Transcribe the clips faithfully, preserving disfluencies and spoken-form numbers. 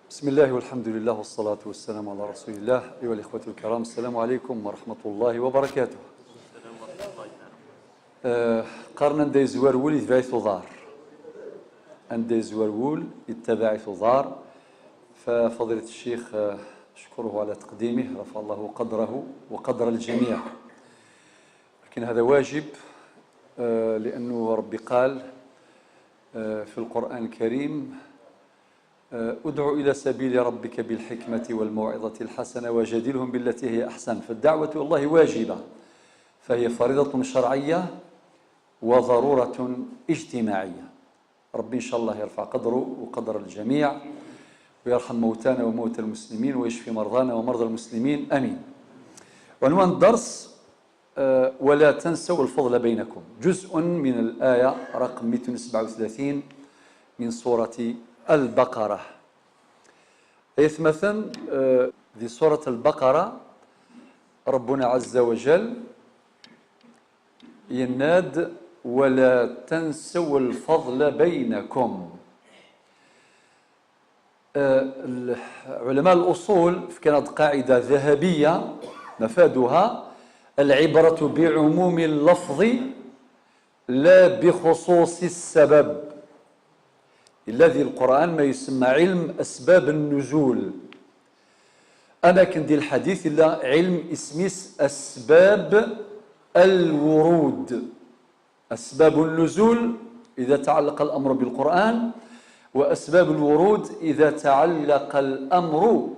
بسم الله والحمد لله والصلاة والسلام على رسول الله. أيها الإخوة الكرام، السلام عليكم ورحمة الله وبركاته. Eh, qqaren anda yezwar wul, yetbeɛ-it uḍar. Anda yezwar wul, yetbeɛ-it uḍar. ففضيلة الشيخ, eh, أشكره على تقديمه، رفع الله قدره وقدر الجميع. لكن هذا واجب, eh, لأنه ربي قال, eh, في القرآن الكريم, eh, ادع إلى سبيل ربك بالحكمة والموعظة الحسنة وجادلهم بالتي هي أحسن. فالدعوة إلى الله واجبة, فهي فريضة شرعية وضرورة اجتماعية. ربي إن شاء الله يرفع قدره وقدر الجميع, ويرحم موتانا وموتى المسلمين, ويشفي مرضانا ومرضى المسلمين. آمين. عنوان الدرس, eh, ولا تنسوا الفضل بينكم. جزء من الآية رقم ميتين وسبعة وثلاثين من سورة البقرة. Aytmaten, eh, di سورة البقرة, ربنا عز وجل yenna-d: ولا تنسوا الفضل بينكم. Eh, l-, علماء الأصول fkan-aɣ-d قاعدة ذهبية, مفادها: العبرة بعموم اللفظ لا بخصوص السبب. إلا di القرآن ما يسمى علم أسباب النزول. أما كان di الحديث إلا علم اسميس أسباب الورود. أسباب النزول إذا تعلق الأمر بالقرآن، وأسباب الورود إذا تعلق الأمر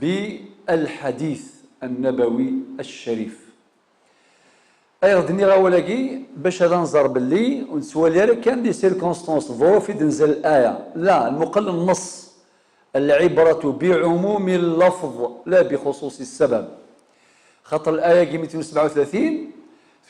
بالحديث النبوي الشريف. Ayɣer d-nniɣ awal-agi? Bac ad nẓer belli ur nettwali ara kan les circonstances, ḍḍuruf i d-nzal الآية. لا, lmuqel n nneṣ. العبرة بعموم اللفظ لا بخصوص السبب. خاطر الآية ميتين وسبعة وثلاثين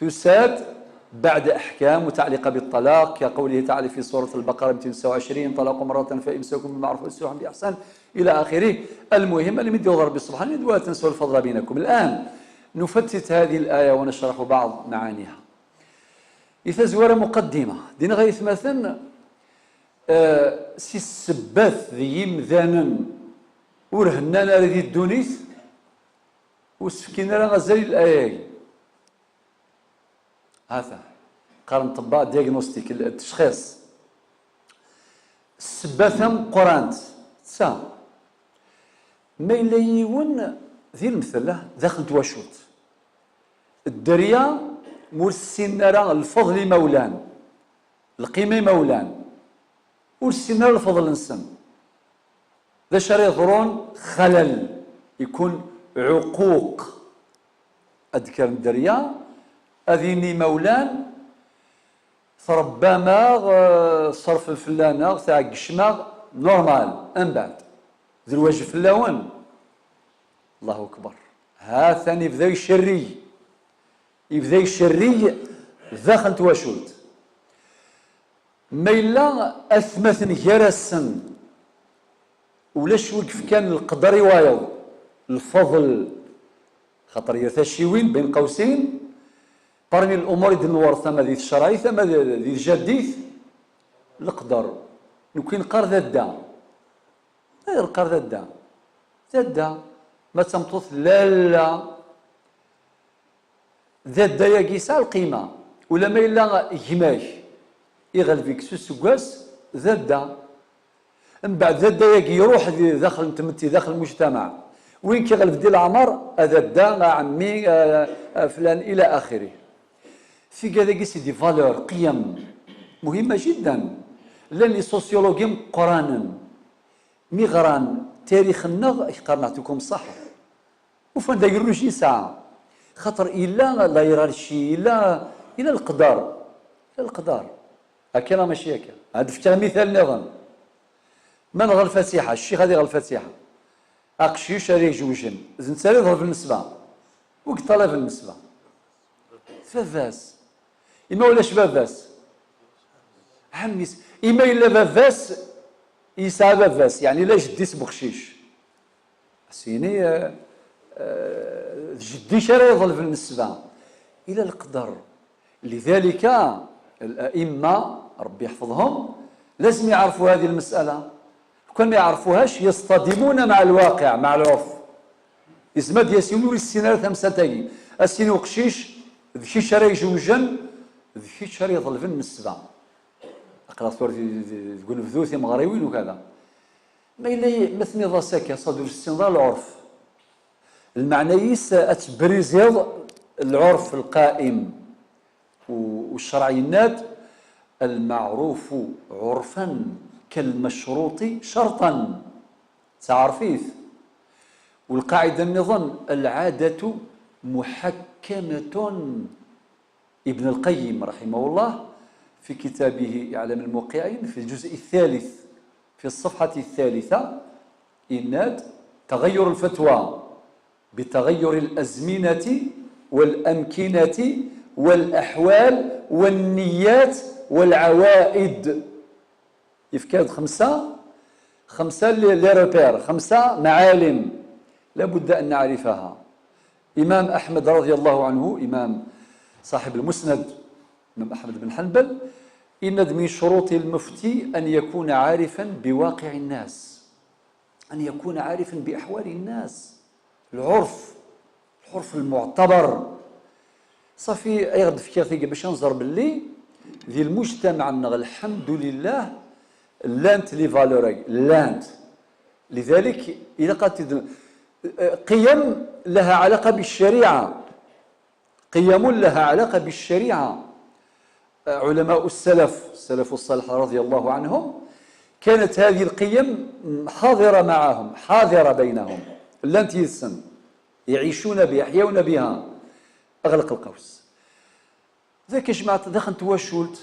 تساد بعد أحكام متعلقة بالطلاق كقوله تعالى في سورة البقرة ميتين وتسعة وعشرين: طلاق مرة فإمساك بمعروف أو تسريح بإحسان إلى آخره. المهم اللي مدي ربي سبحانه: ولا تنسوا الفضل بينكم. الآن نفتت هذه الآية ونشرح بعض معانيها. I tazwara, muqaddima, dinɣa aytmaten, eh, si ssebbat d yimdanen ur hennan ara di ddunit, ur s-fkin ara azal i laya-agi. Hata, qqaren ṭṭebba diagnostic, l-, ttecxis. Ssebba tameqqrant, d ta. Ma yella yiwen, di lemtel, daxel n twacult, dderya, ma ur ssinen ara lfeḍl imawlan, lqima imawlan, ur ssinen ara lfeḍl-nsen, d acu ara yeḍrun? Xalal, ikun ɛuquq. Ad d-kkren dderya, ad yini imawlan, tṛebbam-aɣ, eh, ṣerfen fell-aneɣ, tɛeggcem-aɣ, normal. Mbeɛd, d lwajeb fell-awen. Allahu akbar. Ha-t-an ibda icerrig. Ibda icerrig daxel n twacult. Ma yella atmaten gar-asen, ulac wi yefkan lqeder i wayeḍ, lfeḍl, xaṭer ger tacciwin, bin qawsin, parmi l'umur i d-nwerret, ama di tcerɛit, ama di, di tjaddit, leqder. Nekwi neqqar d adda. Ayɣer neqqar d adda? D adda. Ma d tameṭṭut, lalla. D adda-yagi yesɛa lqima. Ulamma yella gma-k iɣleb-ik s useggas, d adda. Mbeɛd d adda-yagi iruḥ di daxel n tmetti, daxel n mujtamaɛ. Win k-iɣleb di leɛmer, ad adda, a ɛemmi, a, a flan, ila axiri. Tigad-agi c'est des valeurs, qiyam, muhimma jiddan. Llan les sociologues meqqranen. Mi ɣran tarix-nneɣ, qqaren: "Yeɛṭikum ṣṣeḥḥa." Ufan-d agerruj yesɛa. Xaṭer illa la hiérarchie, illa, illa leqder. Illa leqder. Akka neɣ mačči akka? Ad d-fkeɣ mital nniḍen. Ma nɣer lfatiḥa, ccix ad iɣer lfatiḥa. Aqcic ara izewjen, d netta ara iḍelben nnecba. Wi yeṭṭalaben nnecba? D baba-s. Imi ulac baba-s, ɛemmi-s. Imi yella baba-s, yesɛa baba-s, yeɛni la jeddi-s bu uqcic. Sini, eh, eh, d jeddi-k ara iḍelben nnecba. Ila leqder. لذلك الأئمة, Rebbi yeḥfeḍhum, لازم يعرفوا هذه المسألة. Kan ma yeɛrefuhac, يصطدمون مع الواقع، مع العرف. Yezmer ad d-yas yiwen ur yessin ara tamsalt-agi. Ad s-yini uqcic, d kečč ara ijewjen, d kečč ara iḍelben nnecba. Aql-aɣ tura di, di, deg unebdu timeɣriwin ukada. Ma yella, ma tenniḍ-as akka, ṣṣad ur tessineḍ ara lɛurf. Lmeɛna-is ad tebriziḍ lɛurf lqaim. U, u ccṛeɛ yenna-d: المعروف عرفا كالمشروط شرطا. Teɛref-it. U lqaɛida nniḍen: العادة محكمة. Ibn al-Qayyim رحمه الله في كتابه إعلام الموقعين في الجزء الثالث في الصفحة الثالثة yenna-d: تغير الفتوى بتغير الأزمنة والأمكنة والأحوال والنيات والعوائد. Yefka-d xemsa, xemsa les, les repères, xemsa معالم لابد أن نعرفها. Imam Aḥmed رضي الله عنه, imam صاحب المسند, imam Aḥmed ben Ḥanbal, yenna-d: من شروط المفتي أن يكون عارفا بواقع الناس. أن يكون عارفا بأحوال الناس. العرف، العرف المعتبر. صافي، ay ɣ-d-fkiɣ tagi bac ad nẓer belli di lmujtamaɛ-nneɣ, الحمد لله, llant les valeurs-agi, llant. لذلك, ilaq ad tid-, قيم لها علاقة بالشريعة. قيم لها علاقة بالشريعة. علماء السلف، السلف الصالح رضي الله عنهم، كانت هذه القيم حاضرة معهم، حاضرة بينهم. Llant yid-sen. يعيشون بها، يحيون بها. أغلق القوس. Dak jmaɛt daxel n twacult,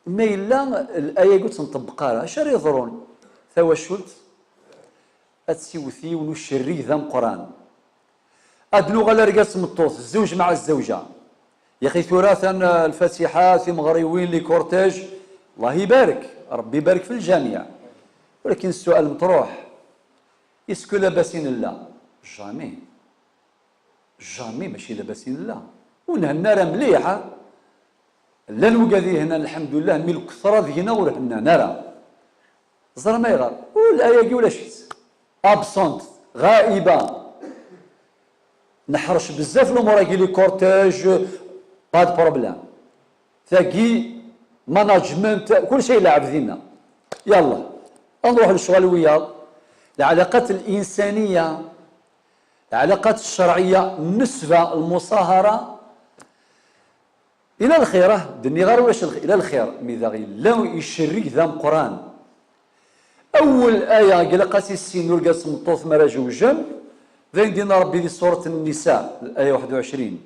ma yella l-aya-agi ur tt-nṭebbeq ara, acu ara yeḍrun? Tawacult ad tessiwet i yiwen ucerrig d ameqqran. Ad nuɣal argaz d tmeṭṭut, الزوج مع الزوجة. Yaxi tura atan, eh, lfatiḥa, timeɣriwin, les cortèges. Allah ibarek, Rebbi ibarek fi lǧamiɛ. Walakin ssual meṭruḥ, est-ce que labas i nella? Jamais. Jamais, mačči labas i nella. Ur nhenna ara mliḥ, ha? Llan wigad yehnan, lḥemdullah, mi lketṛa deg-neɣ ur hennan ara. Ẓram ayɣer? Ur, layagi ulac-itt. Absente, ɣaiba. Neḥrec bezzaf lumuṛ-agi, les cortèges, pas de problème. Tagi, management, kullec ay lɛeb dinna. Yalla, ad nruḥ lecɣal wiyaḍ. العلاقات الإنسانية، العلاقات الشرعية, النسبة, المصاهرة. Ila lxir, ah, d-nniɣ ara ulac lxir, ila lxir, mi daɣ yella icerrig d ameqqran. Awel aya ilaq ad tt-issin urgaz d tmeṭṭut mi ara jewjen, d ayen d-yenna Rebbi di surat Nnisa, aya waḥed u ɛecrin.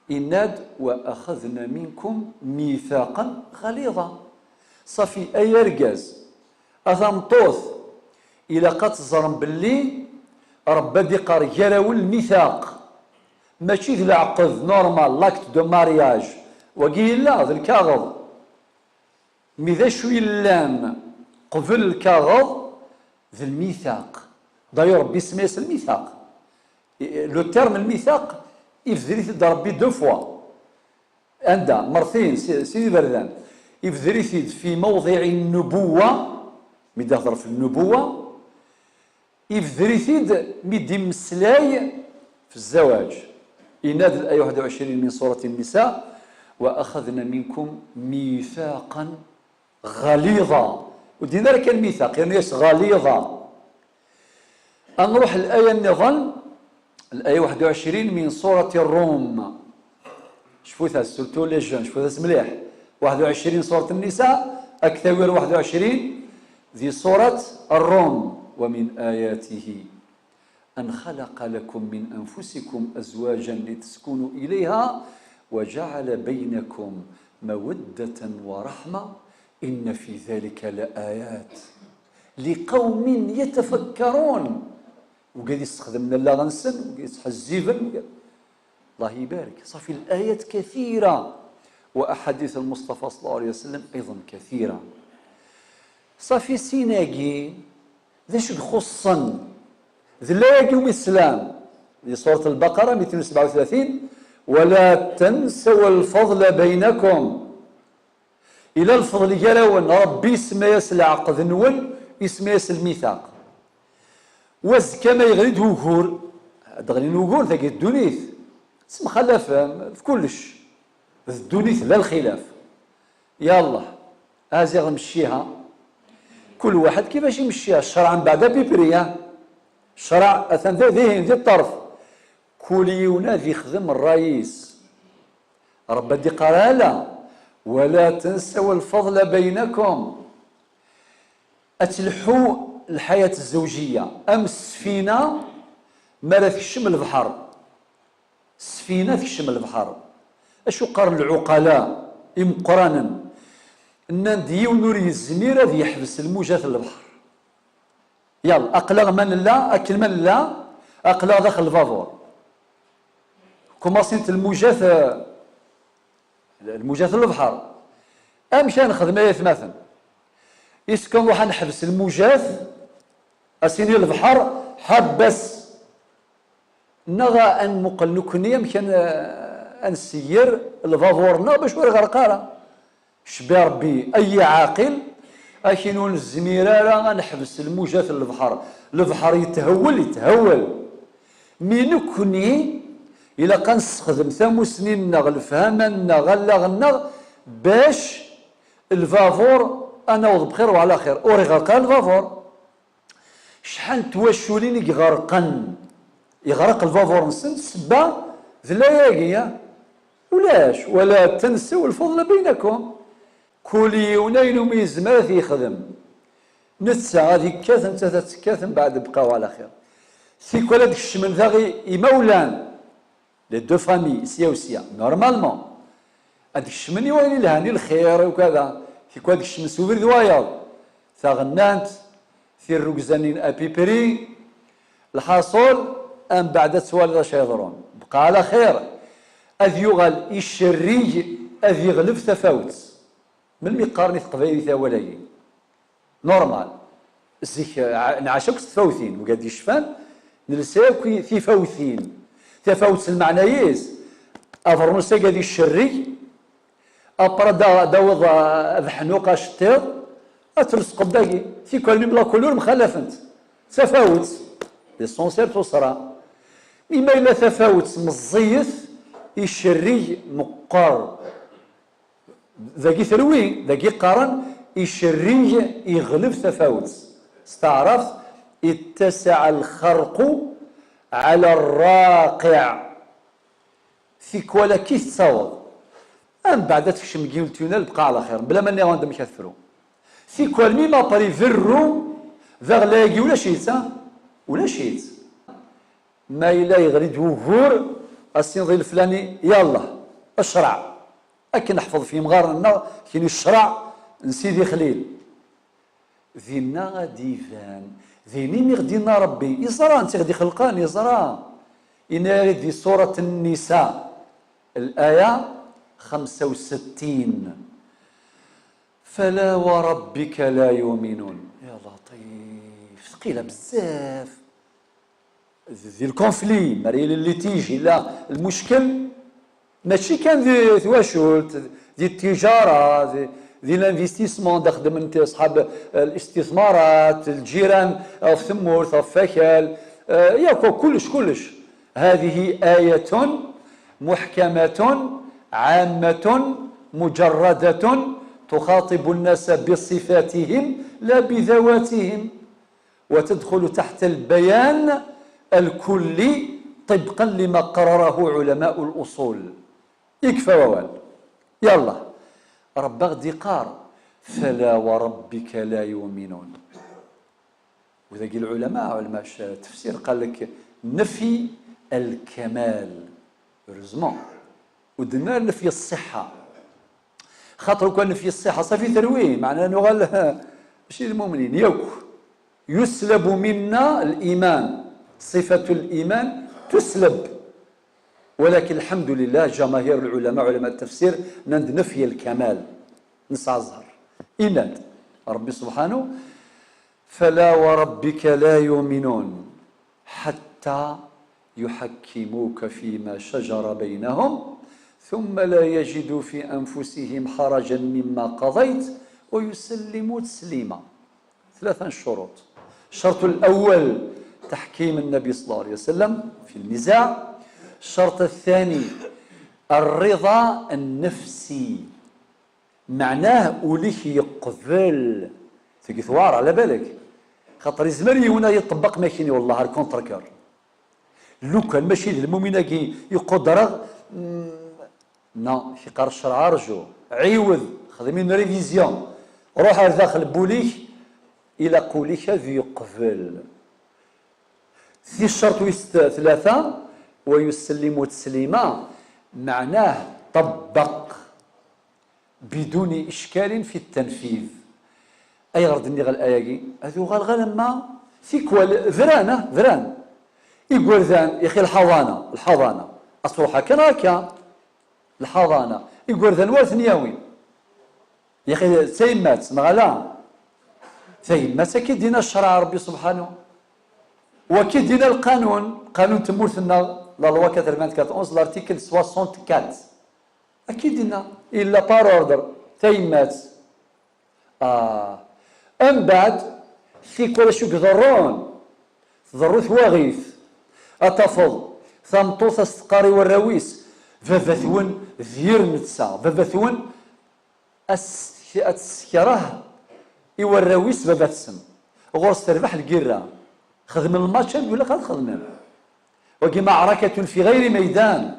Yenna-d: وأخذن منكم ميثاقا غليظا. Ṣafi, ay argaz, a tameṭṭut, ilaq ad teẓrem belli Rebbi ad iqqar gar-awen lmitaq. Mačči d leɛqed normal, l'acte de mariage. Wagi yella d lkaɣeḍ. Mi d acu yellan qbel lkaɣeḍ? D lmitaq. D'ailleurs, Rebbi isemma-yas lmitaq. Le terme lmitaq, ibder-it-id Rebbi deux fois. Anda? Mertin, si, si iberdan. Ibder-it-id fi mawḍiɛ nnubuwa, mi d-ihder f nnubuwa, ibder-it-id mi d-immeslay f zzawaj. Yenna-d laya waḥed u ɛecrin min surat Nnisa: وأخذن منكم ميثاقا غليظا. Ur d-yenni ara kan mithaq, yerna-yas غليظا. Ad nruḥ laya nniḍen, laya waḥed u ɛecrin min surat Ṛum. Cfut-as, surtout les jeunes, cfut-as mliḥ. Waḥed u ɛecrin surat Nnisa, ad k-tawi ar waḥed u ɛecrin di surat Ṛum. ومن آياته أن خلق لكم من أنفسكم أزواجا لتسكنوا إليها وجعل بينكم مودة ورحمة إن في ذلك لآيات لقوم يتفكرون. Wigad yessexdamen allaɣ-nsen, wigad yettḥezziben, wigad. الله يبارك. صافي، الآيات كثيرة، وأحاديث المصطفى صلى الله عليه وسلم أيضا كثيرة. صافي، sin-agi, d acu i ixuṣṣen? D layagi umi teslam, di surat Lbaqara, mitin u sebɛa u tlatin: ولا تنسوا الفضل بينكم. Ila lfeḍl gar-awen, Ṛebbi isemma-yas leɛqed-nwen, Isemma-yas lmithaq. Wazekka ma yeɣli-d wugur, ad d-ɣlin wugur dagi ddunit, ttemxalafem f kullec, d ddunit d lxilaf. Yallah, a ziɣ mecciha, kul waḥed kifac imecciha, ccreɛ mbeɛd apipri, ah. Ccreɛ atan da dihin di ṭṭerf, kul yiwen ad ixdem ṛṛay-is. Ṛebbi ad d-iqqar ala, wala tensaw lfeḍla baynakum. Ad telḥu lḥayat zzewǧiyya am ssfina mi ara tekcem lebḥer. Ssfina tekcem lebḥer. Acu qqaren lɛuqala imeqqranen? Nnan-d yiwen ur yezmir ad yeḥbes lmujat n lebḥer. Yal, aql-aɣ ma nella, akken ma nella, aql-aɣ daxel lbabuṛ. Kumaṣint lmujat, eh, lmujat n lebḥer. Amek ara nexdem ay atmaten? Is kan nruḥ ad neḥbes lmujat, ad s-nini lebḥer, ḥebbes. Neɣ ad nmuqel nekkni amek ad n-, ad nseyyer lbabuṛ-nneɣ bac ur iɣerq ara. Cbi Ṛebbi, ay aɛaqil, akin ur nezmir ara ad neḥbes lmujat n lebḥer. Lebḥer yethewwel, yethewwel. Mi nekkni, ilaq ad nessexdem tamusni-nneɣ, lefhama-nneɣ, allaɣ-nneɣ, bac lbabuṛ ad naweḍ bxir wa ɛla xir. Ur iɣerq ara lbabuṛ. Acḥal n twaculin i iɣerqen, iɣreq lbabuṛ-nsen, ssebba d layagi, ya? Ulac, wala tensew lfeḍla baynakum. Kul yiwen ayen umi yezmer ad t-yexdem. Netta ad yekkat, nettat ad tekkat, mbeɛd bqa wa ɛla xir. Tikwal ad d-kecmen daɣ i-, imawlan. Les deux familles, sya u sya. Normalement, ad kecmen i wayen ilhan, i lxir, ukada. Tikwal ad kecmen s ubrid wayeḍ. Taɣennant, tirrugzanin apipri. Lḥaṣul, ambeɛd ad twaliḍ acu yeḍrun. Bqa ɛla xir. Ad yuɣal icerrig, ad yeɣleb tafawet. Melmi qqaren i teqbaylit awal-agi? Normal. Zik, eh, nɛac akk s tfawtin, wigad yecfan, nelsa akk i-, tifawtin. Tafawet s lmeɛna-is, abernus-agi ad icerrig, après da-, dawiḍ, eh, abeḥnuq aceṭṭiḍ, ad tresqeḍ dagi. Tikwal même la couleur mxalafent. Tafawet, l'essentiel tuṣra. Mi ma yella tafawet meẓẓiyet, icerrig meqqer. Dagi terwi, dagi qqaren icerrig iɣleb tafawet. S taɛrabt, ittasaɛ lxerqu ɛla rraqiɛ. Tikwal akka i tettaweḍ. Ambeɛd ad tekcem deg yiwen tyunal, bqa ɛla xir, bla ma nniɣ-awen-d amek ad tefru. Tikwal mi ma pari berru, daɣ lagi ulac-itt, a? Ulac-itt. Ma yella yeɣli-d wugur, ad s-tiniḍ i leflani, yallah, ccreɛ. Akken neḥfeḍ f yimɣaren-nneɣ, kini ccreɛ n Sidi Xlil. Dinna ad d-iban, din imi ɣ-d-inna Ṛebbi, iẓra, netta i ɣ-d-ixelqen, iẓra. Yenna-yaɣ-id di surat Nnisa, الآية خمسة وستين. فلا وربك لا يؤمنون. Ya Laṭif, tqila bezzaf. Di lkonfli, mi ara yili litige, yella lmuckel, mačči kan di twacult, di ttijara, di, di l'investissement, da xeddmen ṣṣḥab, eh, listithmarat, lǧiran, ɣef tmurt, ɣef wakal, eh, yakk, kullec, kullec. هذه آية محكمة عامة مجردة تخاطب الناس بصفاتهم لا بذواتهم. وتدخل تحت البيان الكلي طبقا لما قرره علماء الأصول. يكفى ووال. يلا. ربي غدي قار: فلا وربك لا يؤمنون. وذاك العلماء، علماء التفسير، قال لك: نفي الكمال. Heureusement. ودنا نفي الصحة. خاطر كان نفي الصحة، صافي ترويه، معناه نغال ماشي المؤمنين ياك. يسلب منا الإيمان، صفة الإيمان تسلب. ولكن الحمد لله، جماهير العلماء، علماء التفسير، نند نفي الكمال، نسعى الزهر. إناد ربي سبحانه: فلا وربك لا يؤمنون حتى يحكموك فيما شجر بينهم ثم لا يجدوا في أنفسهم حرجا مما قضيت ويسلموا تسليما. ثلاثة شروط. الشرط الأول تحكيم النبي صلى الله عليه وسلم في النزاع. الشرط الثاني الرضا النفسي، معناه وليك يقبل تقي ثوار على بالك، خاطر يزمر يونا يطبق ماكيني والله الكونتركر. لو كان ماشي د المؤمن اكي يقدر، نا كيقار الشرع ارجو عيوض، خدمين ريفيزيون، روح على داخل بوليك الى قوليك هذا يقبل. في الشرط ويست ثلاثة ويسلم تسليما، معناه طبق بدون إشكال في التنفيذ. أي غرض النغل آياكي؟ هذو غال غال ما سيكوال ذران، آه، ذران. إيقوردان يا أخي الحضانة، الحضانة أصلها كان هكا. الحضانة إيقوردان وارث نياوي يا أخي سيمات نغلا. سيمات أكيد دينا الشرع ربي سبحانه، وأكيد دينا القانون، قانون تمورثنا، la loi quatre-vingt-quatorze, l'article soixante-quatre. أكيد دينا إلا par ordre تيمات. آه. أم بعد، تيكوال شو يضرون؟ تضرو ثواغيث. أتفض ثمطوط أستقاري والراويس، بابا ثون ذير نتسا، بابا ثون أس-، أتسكره إيوا الراويس بابا تسم. غورس تربح القيرة. خدم الماتش يقول لك هاد خدمه. وكي معركة في غير ميدان.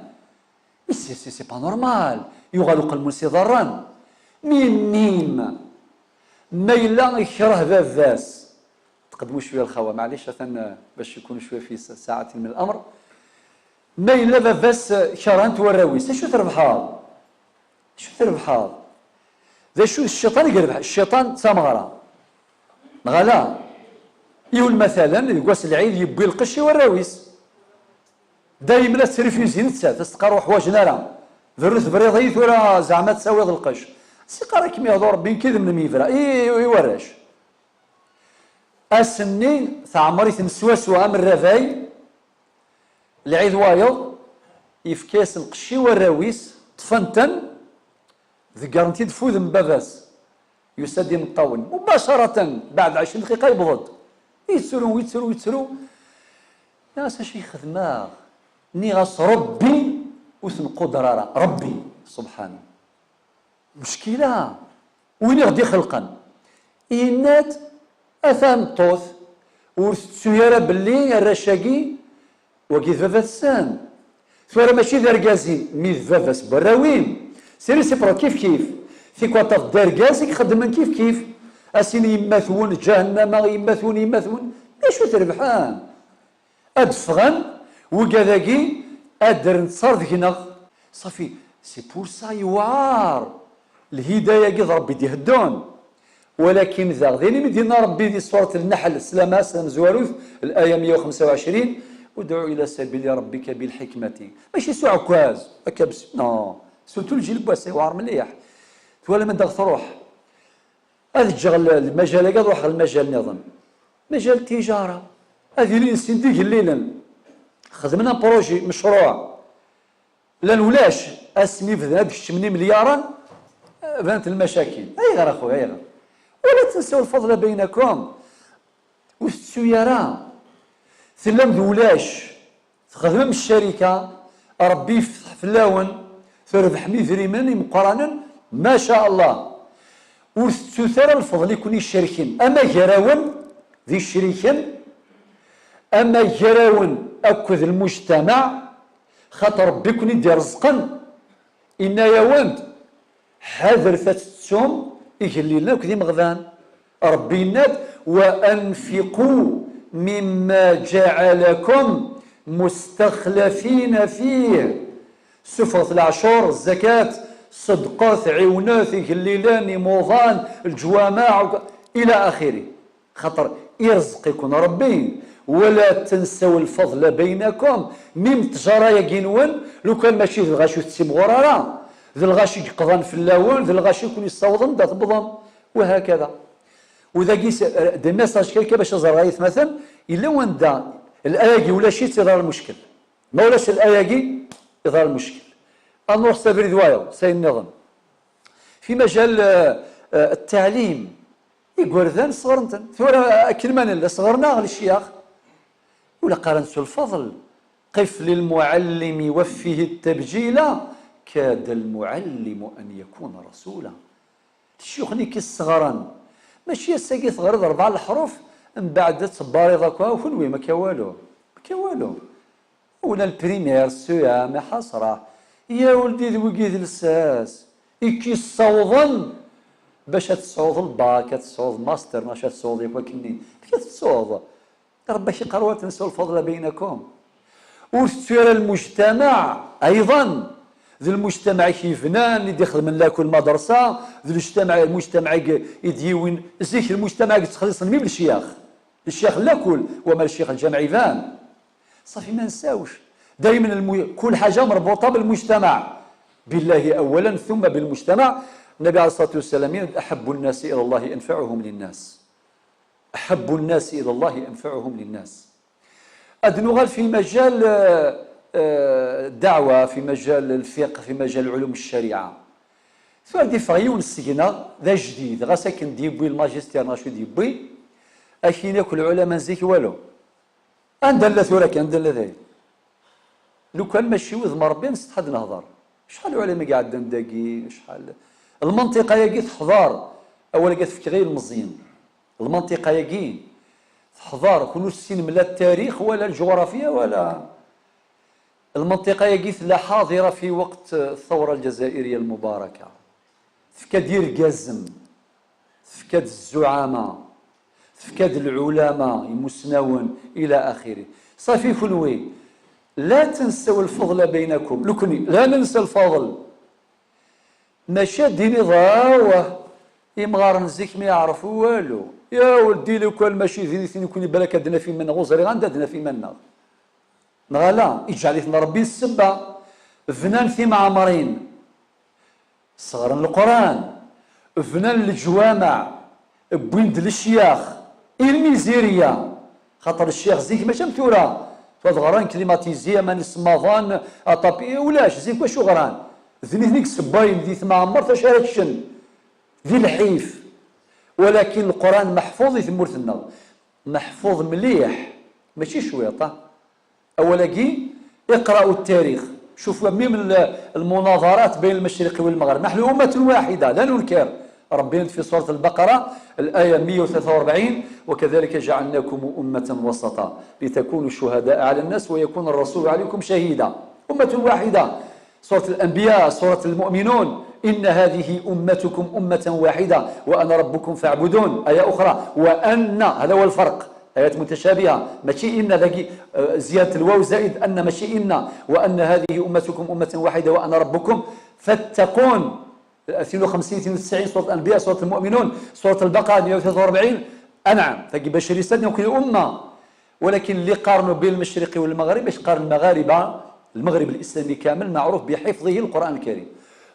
سي سي سي با نورمال. يغلق المنسي ضرا. ميم ميم. ما إلا يكره باباس. تقدموا شوية الخوا، معليش، عشان باش يكونوا شوية في س-، ساعة من الأمر. ما إلا باباس كرهنت وراويس، شو تربحها؟ شو تربحها؟ ذا شو الشيطان يقربح؟ الشيطان تامغرا. نغلا. يقول مثلا، يقواس العيد يبوي القش وراويس. دايما تريفيزي نتسا، تستقر وحواجنا راه. ذرو تبريضي ثورة زعما تساوي القش. سي قرا كيما يهضر ربي كذا من ميفرا. إي، إي، وراش. أسني تعمري تنسوى سوى من الرباي. العيد وايض يفكاس القشي والراويس طفنتن ذقرنتي دفوذ من باباس. يسد يمطاون مباشرة بعد عشرين دقيقة يبغض. يتسرو، يتسرو، يتسرو. يا ساشي خدمة. ني غاس ربي وثنقود رارا. ربي سبحانه. مشكلة. وين غدي خلقن؟ إنات أثان طوث. ورثتسو يا رب اللي الرشاقي وقيت بابا السان. ثورة ماشي ذا رقازين، مي ذا بابا سبراوين. سيري سي برو كيف كيف. في كواطاف دار قازك خدمن كيف كيف. أسين يماثون جهنم، يماثون، يماثون. ليش تربحان؟ أدفغن وقاذاقي أدرن تصار دقنغ. صافي، سي بور سا يوعار. الهداية قد ربي دي هدون. ولكن ذا غديني من دينا ربي دي سورة النحل، سلامة، سلام زواروث، الآية مية وخمسة وعشرين: "ادع إلى سبيل ربك بالحكمة". ماشي سو عكاز، هكا بس، نو. سورتو الجيل بواسي وعر مليح. توالى من داغ تروح. هذا الجغل المجال هذا روح المجال نظام. مجال التجارة. هذه اللي نسين ديك الليلن. خدمنا بروجي، مشروع. لان ولاش اسمي بدنا هاد الشمني مليارا، آه، بانت المشاكل. اي غير اخويا، اي غير. ولا تنسوا الفضل بينكم. وتسو يرى. تلم ذ ولاش. تخدمم الشركة، ربي يفتح فلاون، تربحم إدريمن يمقرانن، ما شاء الله. ور تتسو ترى الفضل يكون يشركن، أما جراون ذي الشريكن، أما جراون أكد المجتمع، خاطر ربي يكون يدي رزقا. إنا ياوند، حذر تتسوم يقليلنا كذي مغذان. ربي يناد: "وأنفقوا مما جعلكم مستخلفين فيه". سفرة العشور، الزكاة، صدقات، عيونات، يقليلان، يموضان، الجوامع، وك-، إلى آخره. خاطر يرزق يكون ربي، ولا تنسوا الفضل بينكم. ميم التجارة يا قينون، لو كان ماشي ذ الغاشي تسيم غرارة، ذ الغاشي يقضان في اللون، ذ الغاشي يكون يستوضن دا تبضن، وهكذا. وذاكي س-، دي ميساج كيكا باش زرغا يثمثن، إلا وان دا الآية ولا شيء تظهر المشكل. ما ولاش الآية يظهر المشكل. أنور سافري دوايو، سي النظام. في مجال، آه، آه، التعليم، Igerdan sɣren-ten. Tura akken ma nella sɣernaɣ lecyax. Ula qqaren s lfeḍl: قف للمعلم وفه التبجيل، كاد المعلم أن يكون رسولا. Ccix-nni i k-isseɣren. Mačči ass-agi teɣriḍ rebɛa leḥruf, mbeɛd ad tebbariḍ akk, ah, kenwi, ma akka walu. Ma akka walu. Ula le primaire, C E M, ḥasra. Ya weldi d wigi d lsas. I k-yessawḍen bac ad tesɛuḍ lbak, ad tesɛuḍ master, neɣ ad tesɛuḍ yakk akkenni. Amek ad tettuḍ? Rebbi ak-iqqar: ولا تنسوا الفضل بينكم. Ur tettu ara lmujtamaɛ, ayḍan, d lmujtamaɛ i k-yebnan, i d-ixedmen lakul madrasa, d lmujtamaɛ, lmujtamaɛ i d-yiwin, zik lmujtamaɛ i yettxelliṣen mim lecyax. Lecyax lakul, wama lecyax lǧameɛ iban. Ṣafi, ma nsawc. Daymen lmu-, kul ḥaǧa merbuṭa belmujtamaɛ. بالله أولا ثم بالمجتمع. النبي عليه الصلاة والسلام: أحب الناس إلى الله أنفعهم للناس. أحب الناس إلى الله أنفعهم للناس. Ad nuɣal fi majal, eh, eh, ddeɛwa, fi majal lfiqh, fi majal lɛulum ccariɛa. Tura ad d-iffeɣ yiwen seg-neɣ d ajdid, ɣas akken d-yewwi lmajistir neɣ acu d-yewwi, akin akk lɛulama n zik walu. Anda nella tura kan, anda nella dayen? Lukan mačči wid n Ṛebbi, nsetḥa ad nehḍer. Acḥal n uɛlama i iɛeddan dagi, acḥal. Lmanṭiqa-yagi teḥḍer, awal-agi ad t-fkeɣ i yilmeẓyen. Lmanṭiqa-yagi teḥḍer, kun ur tessinem la ttarix, wala lǧuɣrafiya, wala. Lmanṭiqa-yagi tella ḥaḍira fi weqt ثورة الجزائرية المباركة. Tefka-d irgazen. Tefka-d zzuɛama, tefka-d lɛulama, imusnawen, ila axiri. Ṣafi, kunwi, la tensew lfeḍla baynakum. Nekni, la nensa lfaḍl. Maca ad d-tiniḍ, awah, imɣaren zik mi yeɛref walu. Ya weldi, lukan mačči d nitni, nekni balak ad d-naf iman-nneɣ, ur ẓriɣ anda ad d-naf iman-nneɣ. Neɣ ala, iǧɛel-iten Ṛebbi d ssebba. Bnan timeɛmrin. Sɣeren Leqran, bnan leǧwameɛ, wwin-d lecyax, i lmizirya, xaṭer lecyax zik mačči am tura, tura ad ɣren climatisé, aman isemmaḍen, aṭapi, ulac, zik wacu ɣran? D nitni i yessewwayen di tmeɛmert acu ara ččen, di lḥif, walakin Leqran meḥfuḍ di tmurt-nneɣ, meḥfuḍ mliḥ, mačči cwiṭ, ah. Awal-agi, اقرأوا التاريخ. شوفوا même ال-، المناظرات بين المشرق والمغرب. نحن أمة واحدة، لا ننكر. ربي في سورة البقرة، الآية مية وثلاثة وأربعين: "وكذلك جعلناكم أمة وسطا لتكونوا شهداء على الناس ويكون الرسول عليكم شهيدا". أمة واحدة. سورة الأنبياء، سورة المؤمنون: "إن هذه أمتكم أمة واحدة وأنا ربكم فاعبدون". آية أخرى: "وأن"، هذا هو الفرق. آيات متشابهة، ماشي إن ذاكي، آه، زيادة الواو زائد أن، ماشي إن، "وأن هذه أمتكم أمة واحدة وأنا ربكم فاتقون". اثنين وخمسين، اثنين وتسعين، سورة الأنبياء، سورة المؤمنون، سورة البقرة مية وثلاثة وأربعين. أنعم، ذاكي بشري سد يمكن أمة. ولكن اللي قارنوا بين المشرق والمغرب، باش قارن المغاربة، المغرب الإسلامي كامل معروف بحفظه القرآن الكريم،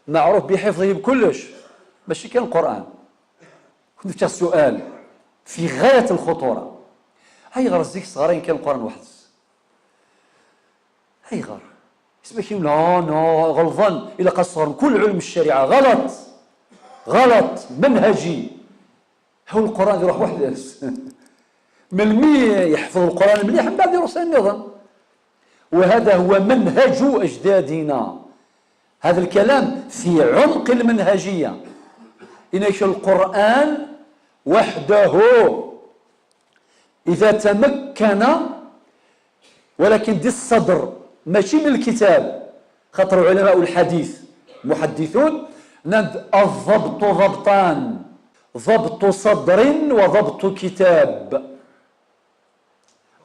معروف بحفظه بكلش، ماشي كان القرآن. كنت فيها سؤال في غاية الخطورة. هاي غير الزيك صغارين كان القرآن واحد. هاي غير. اسمك يقول: "لا، لا، غلطان، إلا قصرن كل علم الشريعة". غلط. غلط منهجي. هو القرآن يروح وحده. من المي يحفظ القرآن مليح، من بعد يروح النظام. وهذا هو منهج أجدادنا. هذا الكلام في عمق المنهجية. إنك القرآن وحده إذا تمكن، ولكن دي الصدر، ماشي من الكتاب، خاطر علماء الحديث محدثون نند الضبط ضبطان، ضبط صدر وضبط كتاب.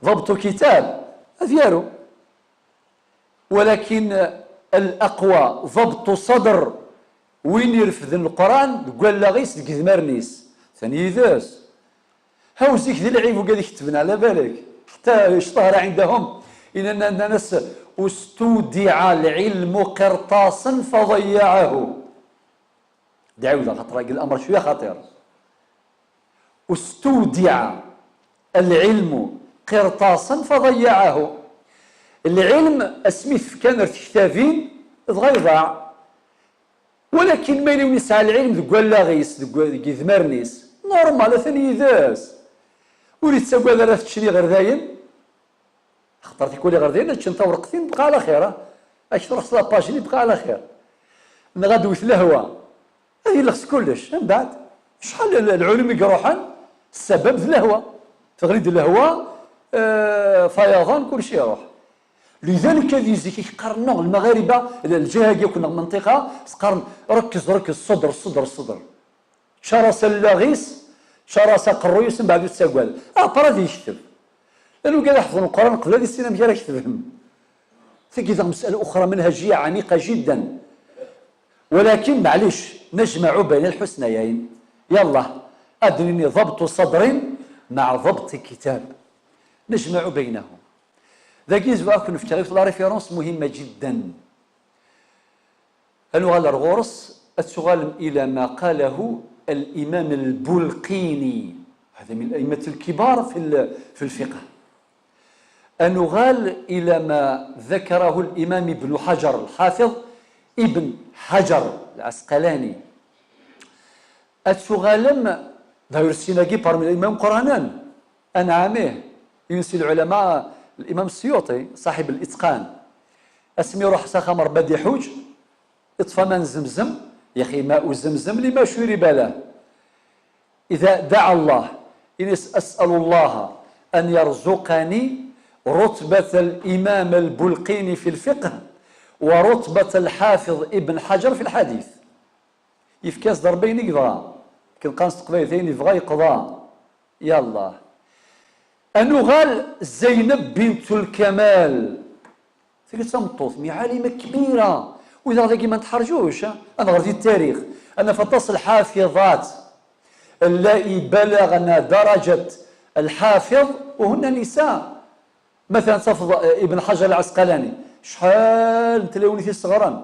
ضبط كتاب، هذا يارو. ولكن الأقوى ضبط صدر، وين يرفد القرآن، قال لا غيس قد مرنيس. ثاني ذاس. هاو زيك ذي العيب وقال يكتبنا على بالك. حتى اشتهر عندهم إن الناس: "استودع العلم قرطاسا فضيعه". دعوة خطر الأمر شوية خطير. "استودع العلم قرطاسا فضيعه". العلم اسميت كان رتكتابين ضغيضاع. ولكن ما يلي يسعى العلم ذ قال لا غيس، ذ قال ذ قيذ مرنيس. Normal, atan yid-s. Ur yettagad ara ad t-ččen iɣerdayen. Axaṭer tikwal iɣerdayen ad ččen tawreqt-in, bqa ɛla xir, ah. Ad k-truḥ s la page-nni, bqa ɛla xir. Neɣ ad d-tewwet lehwa. Ad yelleɣ s kullec. Mbeɛd, acḥal n lɛulum i iruḥen, ssabab d lehwa. Teɣli-d lehwa, eh, fayaḍan, kullec iruḥ. Lidalik ad yezzik i k-qqaren, neɣ lmaɣariba, l-, lǧiha-agi akk neɣ menṭiqa, s-qqaren, rekkez, rekkez, ṣṣedr, ṣṣedr, ṣṣedr. Ččar-as allaɣ-is, ččar-as aqerruy-is, mbeɛd ur ttagad. Après ad yekteb. Llan wigad iḥefḍen Leqran qbel ad issin amek ara ketben. Tagi d مسألة أخرى منهجية عميقة جدا. ولكن معليش، نجمع بين الحسنيين. يلا، أدنني ضبط صدر مع ضبط كتاب. نجمع بينهم. Dagi, ad ken-fkeɣ yiwet la référence مهمة جدا. Ad nuɣal ar ɣur-s, ad tuɣalem إلى ما قاله الإمام البلقيني، هذا من الأئمة الكبار في ال-، في الفقه. Ad nuɣal إلى ما ذكره الإمام ابن حجر الحافظ ابن حجر العسقلاني. Ad tuɣalem, d'ailleurs, sin-agi parmi les imams quranen, anɛam ih, yiwen si lɛulama, الإمام السيوطي صاحب الإتقان. Asmi iruḥ s axxam Rebbi ad iḥuǧ, iṭṭef aman n Zemzem, يا أخي ماء زمزم لما شرب له. إذا دعا الله، إن أسأل الله أن يرزقني رتبة الإمام البلقيني في الفقه ورتبة الحافظ ابن حجر في الحديث. Yefka-as-d Rebbi ayen i yebɣa. Akken qqaren s teqbaylit, ayen yebɣa yeqḍa. Yallah. Ad nuɣal Zeyneb bint Lkamal. Tagi d tameṭṭut, mi ɛalima kbira. Widaɣ dagi ma nettḥerǧuc, ad nɣer di tarix. Ad naf aṭas lḥafiḍat. اللائي بلغن درجة الحافظ وهن نساء. Matalan, tafeḍ, eh, Ibn Ḥajar Lɛesqalani, cḥal n tlawin i t-isseɣren.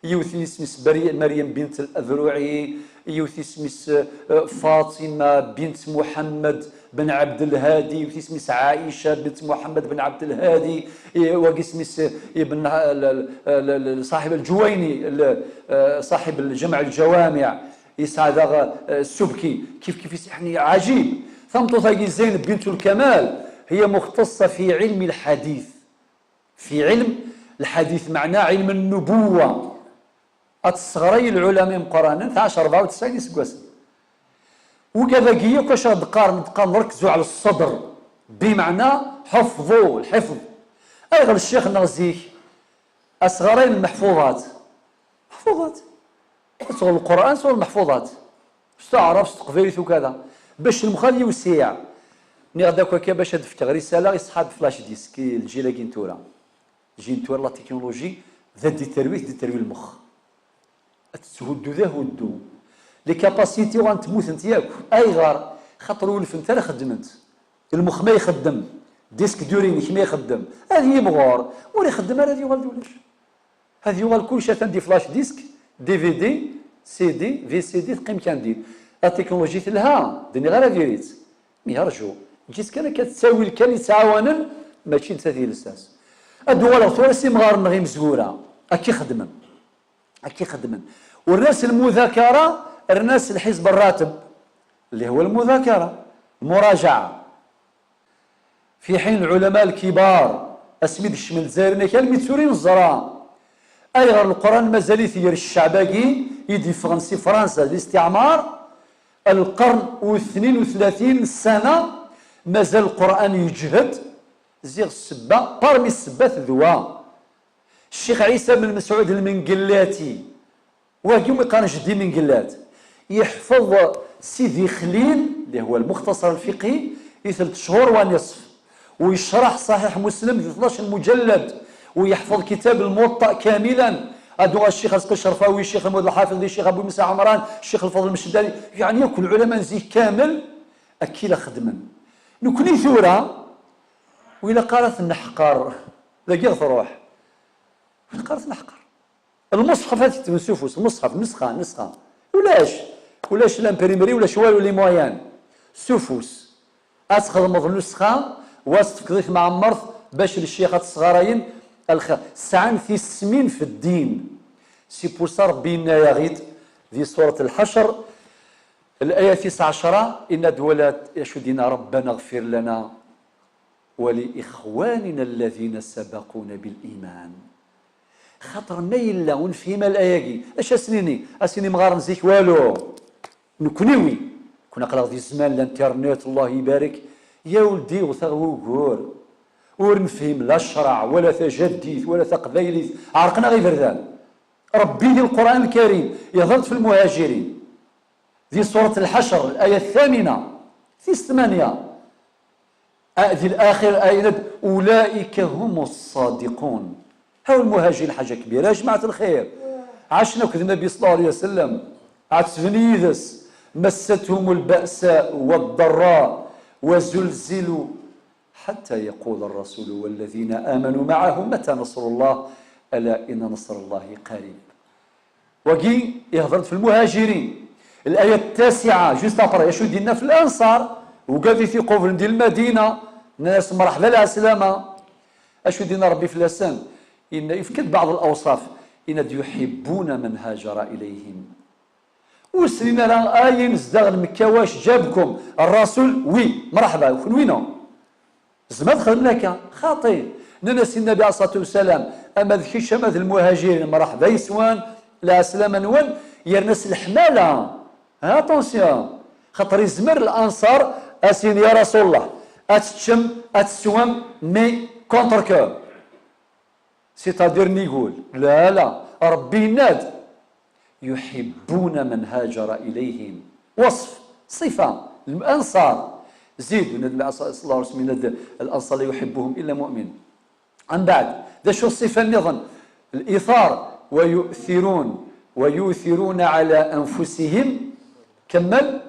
Yiwet isem-is Bari-, Maryam bint Al-Adruɛi, yiwet isem-is, eh, Fatima bint Muḥemmed ben Ɛebdelhadi, yiwet isem-is Ɛaica bint Muḥemmed ben Ɛebdelhadi, eh, wagi isem-is, eh, Ibn, eh, l-, l-, l-, l-, صاحب الجويني, l-, eh, صاحب الجمع الجوامع. Yesɛa daɣ, eh, Subki, kif kif is-, yeɛni, ɛajib. Tameṭṭut-agi Zeyneb bint Lkamal, هي مختصة في علم الحديث. في علم الحديث, meɛna ɛilm n nubuwa. Ad tesseɣray lɛulama imeqqranen, tesɛa rebɛa u tesɛin iseggasen. Wigad-agi akk acu ad d-qqaren, ad d-qqaren ركزوا على الصدر, bimeɛna حفظوا, lḥifḍ. Ayɣer ccix-nneɣ zik, asɣaray n lmeḥfuḍat, meḥfuḍat. Ad tuɣ Lqur'an sɣur lmeḥfuḍat. S taɛrabt, s teqbaylit ukada. Bac lmex ad yiwsiɛ. Nniɣ-d akk akka bac ad d-fkeɣ risala i ṣṣḥab flash disk, i lǧil-agi n tura. Lǧil n tura, la technologie, d ad d-iterwi, d iterwi lmex. Ad tetthuddu d ahuddu. Les capacités uɣalent mmutent yakk. Ayɣer? Xaṭer ur unfent ara xeddment. Lmex ma ixeddem, disque dur-inek ma ixeddem, ad yimɣur. Ur ixeddem ara, ad yuɣal d ulac. Ad yuɣal kullec atan di flash disk, D V D, C D, V C D, teqqim kan din. La technologie telha, d-nniɣ ara diri-tt. Mi rju, ǧǧet kan akka ttawil kan yettɛawanen, mačči netta di lsas. Ad d-uɣaleɣ tura s imɣaren-nneɣ imezwura, akka i xeddmen. Akka i xeddmen. Ur rnan s lmudakara, rnan s lḥizb rrateb, اللي هو المذاكرة, المراجعة. في حين العلماء الكبار, asmi d-kecmen Lezzayer-nni akk, almi d tura i neẓra. Ayɣer Leqran mazal-it gar ccɛeb-agi i d-yeffɣen si Fransa d listiɛmar, lqern u tnin u tlatin ssana, mazal Leqran yeǧhed? Ziɣ ssebba, parmi ssebbat d wa. Ccix Ɛisa ben Mesɛud Lmengellati, wagi umi qqaren Jeddi Mengellat, yeḥfeḍ Sidi Xlil, اللي هو المختصر الفقهي, di telt cchur wa nisf, u yecreḥ Ṣaḥiḥ Muslem di tnac lmuǧallad, u yeḥfeḍ kitab Lmuwaṭṭa kamilan. Ad uɣal Ccix Rezqi Ccerfawi, Ccix Lmud Lḥafiḍi, Ccix Abu Musa Ɛemran, Ccix Lfaḍel Mceddali, yeɛni akk lɛulama n zik kamel, akka i la xeddmen. Nekni tura, ur ilaq ara ad t-neḥqer, dagi i ɣ-truḥ. Ur ilaq ara ad t-neḥqer. Lmuṣḥaf ad t-ketben s ufus, lmuṣḥaf, nesxa, nesxa. Ulac, ulac l'imprimerie, ulac walu, les moyens. S ufus. Ad txedmeḍ nusxa, wa s tefkeḍ i tmeɛmert, bac lecyax ad t-sɣarayen, lxir. Sɛan tismin f ddin. C'est pour ça Rebbi yenna-yaɣ-id di surat Lḥecr, Laya tis ɛecra, inna-d: "Wala acu dina, Rabbana ɣfir lana wa li ixwanina alladina sabaquna bil iman." Xaṭer ma yella ur nefhim ara laya-agi, acu as-nini? As-nini mɣaren zik walu. Nekniwi, kun aql-aɣ di zzman n l'internet, Allah ibarek, ya weldi wteɣ wugur. Ur nefhim la ccreɛ, wala tajaddit, wala taqbaylit, ɛerqen-aɣ iberdan. Rebbi di Lqur'an Lkarim ihder-d f lmuhajirin. Di surat Lḥacr, laya thamina, tis tmanya, a, di laxir, a, yenna-d: "Ulaika humu ṣṣadiqun." Haw lmuhajirin, ḥaǧa kbira, a jmaɛat lxir. Ɛacen akked Nnabi ṣella Llahu ɛalayhi wa sallam, ɛettben yid-s. "Massathum lba'sa wa ddarra wa zulzilu ḥatta yaqula rrasulu walladina amanu maɛahu mata nasrullah, ala inna nasrallahi qarib." Wagi ihder-d f lmuhajirin. Laya ttasiɛa, juste après, acu d-inna f lansar? Ugad i t-iqublen di Lmadina, nnan-as: "Mreḥba, lɛeslama." Acu d-inna Rebbi fell-asen? Inna, ifka-d baɛḍ lawṣaf, inna-d: "Yuḥibbuna man hajara ilayhim." Ur snin ara ayen zdaɣ Lmekka, wac ǧabkum rrasul, wi, mreḥba, kenwi no. Tzemreḍ ad txedmeḍ akka, xaṭi. Nnan-as i Nnabi ɛalayhi ṣṣalatu wassalam: "Ama d kečč, ama d lmuhajirin, mreḥba yes-wen, lɛeslama-nwen." Yerna s leḥmala. Attention. Xaṭer izmer lansar a s-yini: "Ya Rasulullah, ad teččem, ad teswem, mais contre cœur." C'est-à-dire nnig wul. La, la. Rebbi yenna-d: "Yuḥibbuna man hajara ilayhim." Waṣf, ṣifa, lansar. Zid, yenna-d Nnbi ṣella Llahu ɛalayhi wa sallam, yenna-d: "Lansar la yuḥibbuhum illa mu'min." Mbeɛd, d acu ṣṣifa nniḍen? Liṭar, wa yu'thirun, wa yu'thiruna ɛala anfusihim. Kemmel.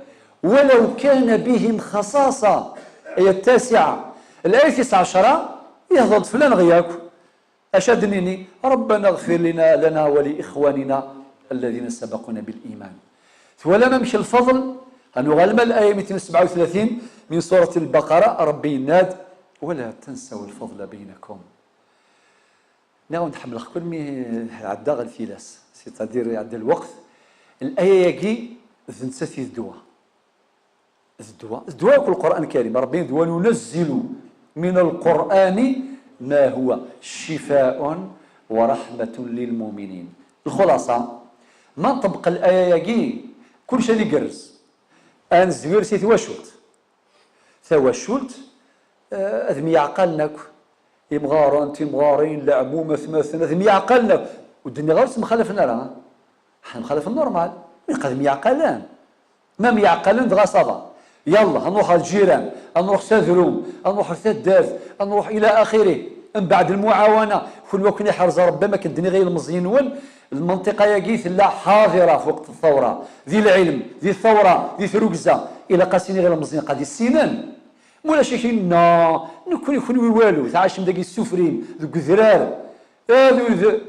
"Walaw kana bihim xaṣaṣa." Aya ttasiɛa. Laya tis ɛecra, ihder-d fell-aneɣ yakk. Acu ad d-nini? "Rabbana ɣfir lina, lana wa li ixwanina alladina sabaquna bil iman." Twalam amek lfeḍl? Ad nuɣal ma laya mitin u sebɛa u tlatin min surat Lbaqara, Rebbi yenna-d: "Wala tansaw lfeḍla baynakum." Nniɣ-awen-d ḥemmleɣ-ken mi ɛeddaɣ lfilas, c'est-à-dire iɛedda lweqt. Laya-agi d nettat i d ddwa. D ddwa, d ddwa akk Lqur'an Lkarim. Rebbi d: "Wa nunazzilu min al-Qur'ani ma huwa cifaun wa rahmatun lil muminin." Lxulaṣa, ma nṭebbeq laya-agi, kullec ad igerrez. Ad nezwir si twacult. Tawacult, eh, ad myeɛqalen akk. Imɣaren, timɣarin, leɛmum, atmaten, ad myeɛqalen akk. Ur d-nniɣ ara ur ttemxalafen ara, ha? Ḥna nemxalaf normal. Ilaq ad myeɛqalen. Ma myeɛqalen dɣa ça va. Yalla, ad nruḥ ɣer lǧiran, ad nruḥ s adrum, ad nruḥ ɣer taddart, ad nruḥ ila axiri. Mbeɛd lmuɛawana, kunwi akken iḥrez Rebbi, am akken d-nniɣ i yilmeẓyen-nwen, lmenṭiqa-agi tella ḥaḍira f weqt thawra, di lɛilm, di thawra, di trugza. Ilaq ad s-iniɣ i yilmeẓyen qad issinen. Mulac akken, non, nekkni, kunwi walu, tɛacem dagi s ssufrin, deg udrar. Ad, ad,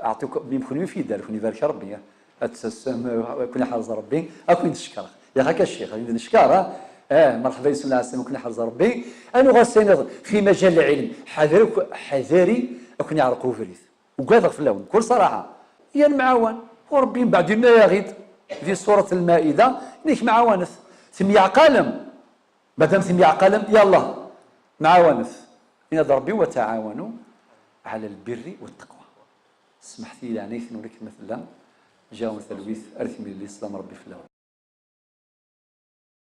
Aɛṭikum, mi kunwi fi dar, kunwi barek Rebbi, ad tasem, ad kun iḥrez Rebbi, ad kun d-cekkreɣ. Yaɣ akka ccix, ad d-neckeṛ, ha? Eh, merḥba yes-wen, lɛeslama, ad kun iḥrez Rebbi. Ad nuɣal s-iniḍ fi majal lɛilm, ḥadari, ḥadari ad kun iɛreq ubrid. Ugadeɣ fell-awen, bkul ṣaraḥa. Yya nemɛawan. U Rebbi mbeɛd yenna-yaɣ-id di surat Lmaida, nek mɛawanet. Temyeɛqalem. Madam temyeɛqalem, yalla, mɛawanet. Yenna-d Rebbi: "Wa taɛawanu ɛala lbirri wa taqwa." Smeḥt-iyi leɛnayet-nwen akken ma tella, ǧǧiɣ-awen talwit, ar timlilit, slam Rebbi fell-awen.